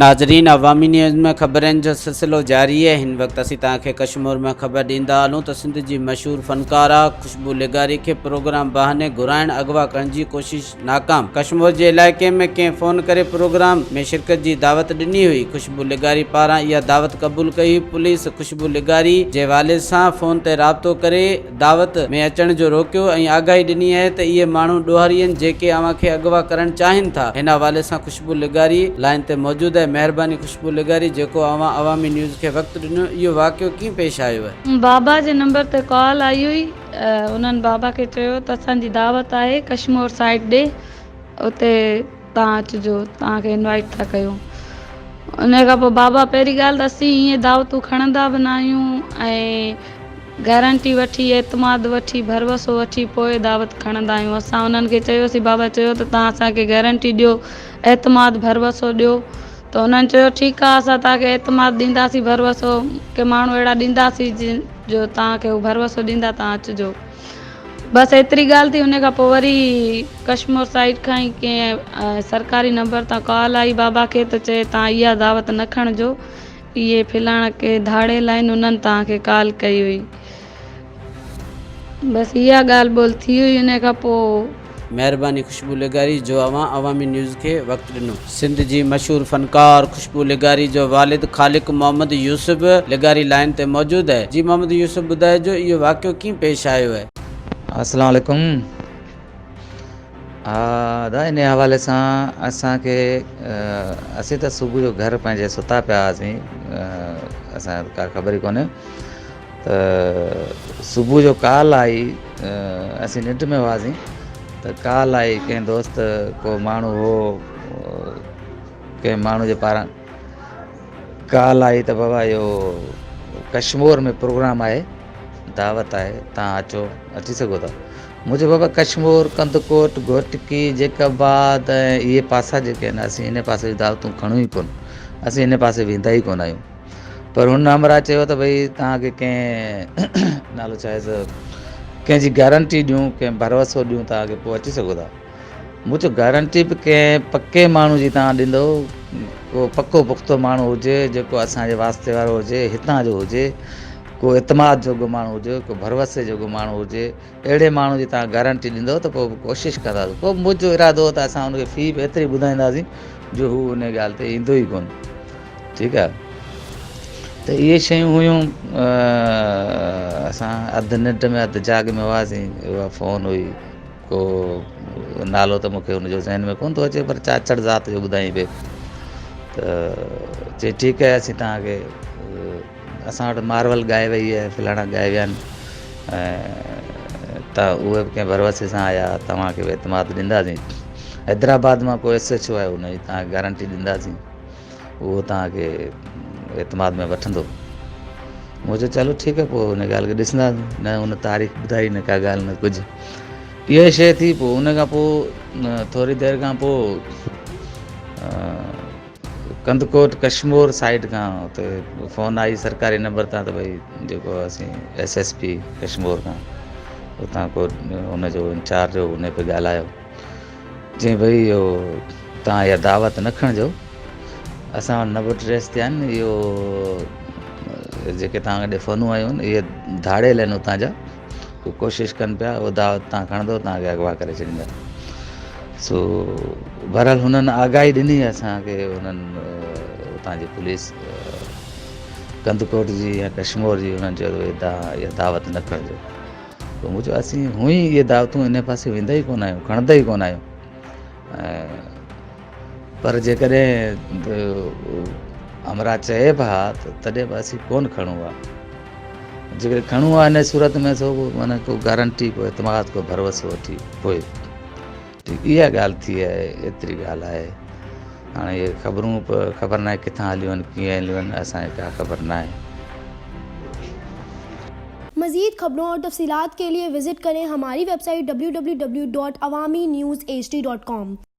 ناظرين عوامي نيوز ۾ خبرن جو سلسلو جاري آهي هن وقت اسين توهان کي ڪشمور ۾ خبر ڏيندا هلون ته سنڌ جي مشهور فنڪاره خوشبو لغاري کي پروگرام بهاني گهرائڻ اغوا ڪرڻ جي ڪوشش ناڪام ڪشمور جي علائقي ۾ ڪنهن فون ڪري پروگرام ۾ شرڪت جي دعوت ڏني هئي خوشبو لغاري پاران اها دعوت قبول ڪئي هئي پوليس خوشبو لغاري جي والد سان فون تي رابطو ڪري دعوت ۾ اچڻ جو روڪيو ۽ آگاهي ڏني آهي ته اهي ماڻهو ڏوهاري آهن جيڪي اوهان کي اغوا ڪرڻ چاهين ٿا. هن حوالي سان خوشبو لغاري لائين تي موجود آهي. مهرباني خوشبو لغاري جيڪو اوهان عوامي نيوز کي وقت ڏنو اهو واقعو ڪيئن پيش آيو آهي؟ بابا جي نمبر تي ڪال آئي هئي انهن بابا کي چيو ته اسان جي دعوت آهي ڪشمور سائيڊ ڏي اتي توهان اچجو توهان کي انوائيٽ ٿا ڪيون ان کان پوء بابا پهرين ڳالهه ته اسين ائين دعوتون کڻندا به نه آهيون ۽ گارنٽي وٺي اعتماد وٺي ڀروسو وٺي پوء دعوت کڻندا آهيون اسان انهن کي چيوسين بابا چيو ته توهان اسان کي گارنٽي ڏيو اعتماد ڀروسو ڏيو ته انهن چيو ٺيڪ آهي اسان توهان کي اعتماد ڏينداسين ڀروسو ڪي ماڻهو اهڙا ڏينداسين جو توهان کي هو ڀروسو ڏيندا توهان اچجو بس ايتري ڳالهه ٿي ان کان پوء وري ڪشمور سائيڊ کان ئي ڪنهن سرڪاري نمبر تان ڪال آئي بابا کي ته چئي توهان اها دعوت نه کڻجو اهي فلاڻا ڪي ڌاڙيل آهن انهن توهان کي ڪال ڪئي هئي بس اها ڳالهه ٻولهه ٿي هئي ان کان پوء. مهرباني خوشبو لغاري جو اوهان عوامي نيوز کي وقت ڏنو. سنڌ جي مشهور فنڪار خوشبو لغاري جو والد خالق محمد يوسف لغاري لائين تي موجود آهي جي محمد يوسف ٻڌائجو اهو واقعو ڪيئن پيش آيو آهي. السلام عليڪم ها ادا انهي حوالي سان اسان کي اسين ته صبح جو گهر پنهنجي ستا پيا هئاسين اسان کي ڪا خبر ئي ڪونهي ته صبح جو ڪال آئي اسين ننڊ ۾ هئاسين ته ڪال آئي ڪنهن دوست ڪو ماڻهو هو ڪنهن ماڻهو جي پاران ڪال آئي ته بابا اهو ڪشمور ۾ پروگرام آهي دعوت آهي تان اچو اچي سگهو ٿا مون چيو بابا ڪشمور ڪنڌڪوٽ گهوٽڪي جيڪب آباد ۽ اهي پاسا جيڪي آهن اسين ان پاسي جون دعوتون کڻون ئي ڪونه اسين ان پاسي ويندا ئي ڪونه آهيون پر هن همراهه چيو ته ڀئي توهان کي ڪنهن نالو ڇا آهي ڪنهن جي گارنٽي ڏيون ڪنهن ڀروسو ڏيون توهان کي پوء اچي سگهو ٿا مون چيو گارنٽي به ڪنهن پڪي ماڻهو جي توهان ڏيندو ڪو پڪو پختو ماڻهو هجي جيڪو اسان جي واسطي وارو هجي هتان جو هجي ڪو اعتماد جوڳو ماڻهو هجي ڪو ڀروسي جوڳو ماڻهو هجي اهڙي ماڻهو جي توهان گارنٽي ڏيندؤ ته پوء به ڪوشش ڪنداسين. پوء منهنجو ارادو هو ته اسان ان کي في به ايتري ٻڌائينداسين جو هو ان ڳالهه تي ايندو ئي ڪونه. ٺيڪ آهي ته اهي شيون هيون اسان اڌ ننڊ ۾ اڌ جاڳ ۾ هئاسين اها فون هئي ڪو نالو ته مونکي ان جو ذهن ۾ ڪونه ٿو اچي پر چاچڙ ذات جو ٻڌائين پئي ته چي ٺيڪ آهي اسين توهان کي اسان وٽ مارول ڳائي وئي آهي فلاڻا ڳائي ويا آهن ته اهي به ڪنهن ڀروسي سان آيا توهان کي به اعتماد ڏينداسين حيدرآباد مان ڪو ايس ايڇ او آيو ان جي توهان کي گارنٽي ڏينداسين اهو توهان کي اعتماد ۾ وٺندو مون چيو چلو ٺيڪ آهي پوء ان ڳالهه کي ڏسنداسين نه ان تاريخ ٻڌائي نه ڪا ڳالهه نه ڪجهه اها شيء ٿي پوء ان کان پوء ٿوري دير کان پوء ڪنڌڪوٽ ڪشمور سائيڊ کان اتي فون آئي سرڪاري نمبر تان ته ڀئي جيڪو اسين ايس ايس پي ڪشمور کان اتان ڪو ان جو انچارج هو ان پئي ڳالهايو چيائين ڀئي اهو تان اها دعوت نه کڻجو اسان وٽ نمبر ٽريس ٿيا آهن اهو جيڪي تان ڏي فونون آيون آهن اهي ڌاڙيل آهن اتان جا هو ڪوشش ڪن پيا اهو دعوت تان کڻندو تان کي اغوا ڪري ڇڏيندا سو بهرحال هنن آگاهي ڏني اسان کي انهن اتان جي پوليس ڪنڌڪوٽ جي يا ڪشمور جي انهن چيو ته اها دعوت نه کڻجو پوء مون چيو اسين هونئن ئي اهي دعوتون ان پاسي ويندا ئي ڪونه آهيون کڻندا ئي ڪونه آهيون پر جيڪڏهن همراهه چئي به ها ته تڏهن به اسين ڪونه کڻون ها جيڪڏهن کڻون ها ان صورت ۾ سو معنيٰ ڪو گارنٽي ڪو اعتماد ڪو ڀروسو وٺي پوء ٺيڪ اها ڳالهه ٿي آهي ايتري ڳالهه آهي هاڻي اهي خبرون به خبر ناهي ڪٿان هليون آهن ڪيئن هليون آهن اسانکي ڪا خبر ناهي. مزيد خبرون اور تفصيلات کے لئے وزٽ کرين ھماري ويب سائيٽ www.awamiNewsHD.com.